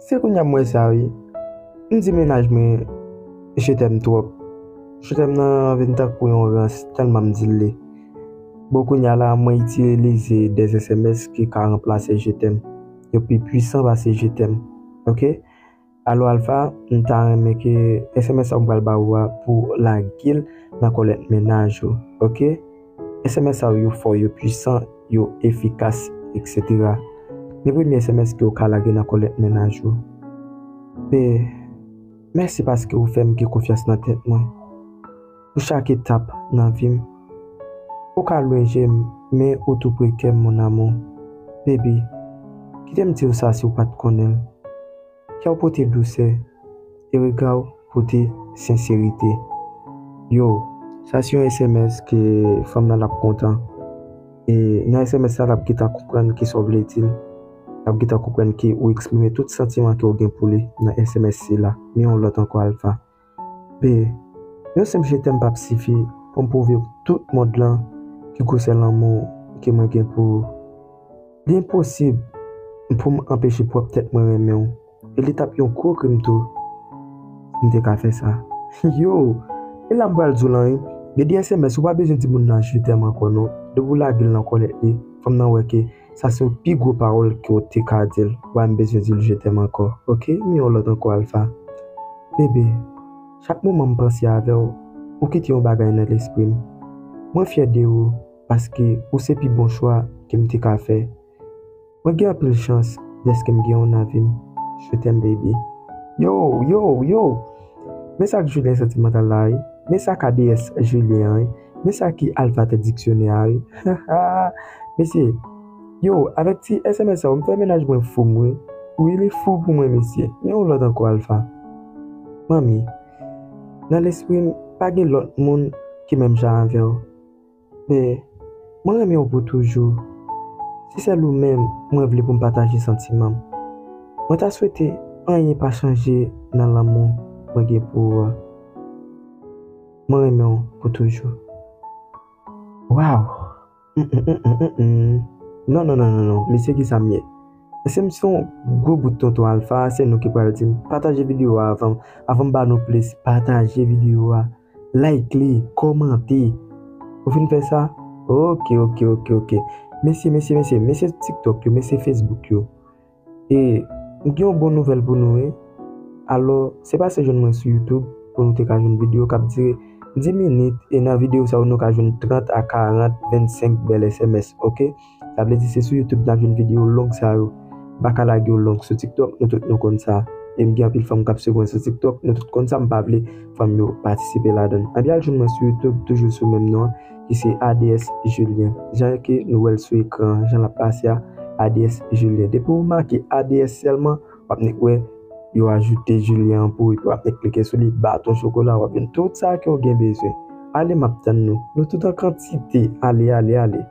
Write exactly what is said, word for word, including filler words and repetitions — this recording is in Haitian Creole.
Se kounye a m wè sa wi. M di mennaj mwen, je t'aime twòp. Je t'aime nan vin tankou yon rans tèlman m di l li. Bon, kounye a la, mwen itilize des S M S ki ka ranplase je t'aime. Yo pi pwisan pase je t'aime. Oke? Alò, Alpha, m ta renmen ke S M S sa m pral ba ou a pou lage l nan kòlèt mennaj ou. Oke? S M S sa yo fò, yo pwisan, yo efikas, et cetera. Men premye S M S ke w ka lage nan kòlèt mennaj ou. Be, mèsi paske w fè m gen konfyans nan tèt mwen. Pou chak etap nan vi m. Ou ka lwen je m, men ou tou pre kè m, mon amour. Baby, kite m di w sa si w pa t konnen l. Kè w pote dousè, e rega w pote senserite. Yo, sa se yon S M S ke fanm nan l ap kontan. E nan S M S sa, l ap gentan konprann kisa w vle di l. L ap gentan konprann ke ou eksprime tout santiman ke w gen pou li nan S M S sila. Men yon lòt ankò, Alpha. Be, yon senp je t'aime p ap sifi pou m pwouve tout mond lan ki gwosè lanmou ke mwen gen pou ou. Li enposib pou m anpeche pwòp tèt mwen renmen w. E li t ap yon gwo krim tou si m te ka fè sa. Yo! E la m pral di w lan wi. Gen de S M S, ou pa bezwen di moun nan je t'aime ankò non. Depi w lage l nan kòlèt li, fanm nan wè ke sa se yon pi gwo pawòl ke w te ka di l. Ou pa menm bezwen di l je t'aime ankò. Oke? Men yon lòt ankò, Alpha. Bebe, chak moman m panse avè w, ou kite yon bagay nan lespri m. Mwen fyè de ou, paske ou se pi bon chwa ke m te ka fè. Mwen gen anpil chans dèske m gen w nan vi m. Je t'aime, baby. Yo, yo, yo! Men sa k Julien santimantal la, wi. Men sa k A D S Julien an, wi. Men sa ki Alpha tèt diksyonè a, wi. Mesye, yo, avèk ti S M S sa yo, m fè mennaj mwen fou m, wi. Wi, li fou pou mwen, mesye. Men yon lòt ankò, Alpha. Manmi, nan lespri m, pa gen lòt moun ki menm jan avè w. Men, mwen renmen w pou toujou. Se sèl ou menm mwen vle pou m pataje santiman m. Mwen ta swete anyen pa chanje nan lanmou mwen gen pou ou a. Mwen renmen w pou toujou. Waw! Mm, mm, mm, mm, mm, mm. Non, non, non, non, non. Mesye, kisa m ye? Mesye, m se yon gwo bout tonton Alpha, se nou ki pral di m. Pataje videyo a avan, avan m ba nou plis. Pataje videyo a. Like li, kòmante. Ou fin fè sa? Oke, oke, oke, oke. Mesye, mesye, mesye, mesye TikTok yo, mesye Facebook yo. E, m gen yon bon nouvèl pou nou, wi. Alò, se pase jwenn mwen sou YouTube pou nou te ka jwenn videyo k ap dire dis minit. E nan videyo sa yo, nou ka jwenn trant a karant, vennsenk bèl S M S, oke? Sa vle di se sou YouTube n ap jwenn videyo long sa yo. M pa ka lage yo long sou TikTok, nou tout nou konn sa. E m gen anpil fanm k ap swiv mwen sou TikTok, nou tout konn sa, m pa vle fanm yo patisipe ladan l. Anben al jwenn mwen sou YouTube, toujou sou menm non an, ki se A D S Julien. Jan ke nou wè l sou ekran an, jan l ap pase a, A D S Julien. Depi ou make A D S sèlman, w ap nèk wè yo ajoute Julien an pou ou, epi w ap nèk klike sou li, baton chokola, w ap jwenn tout sa ke w gen bezwen. Ale, m ap tann nou. Nou tout an kantite. Ale, ale, ale.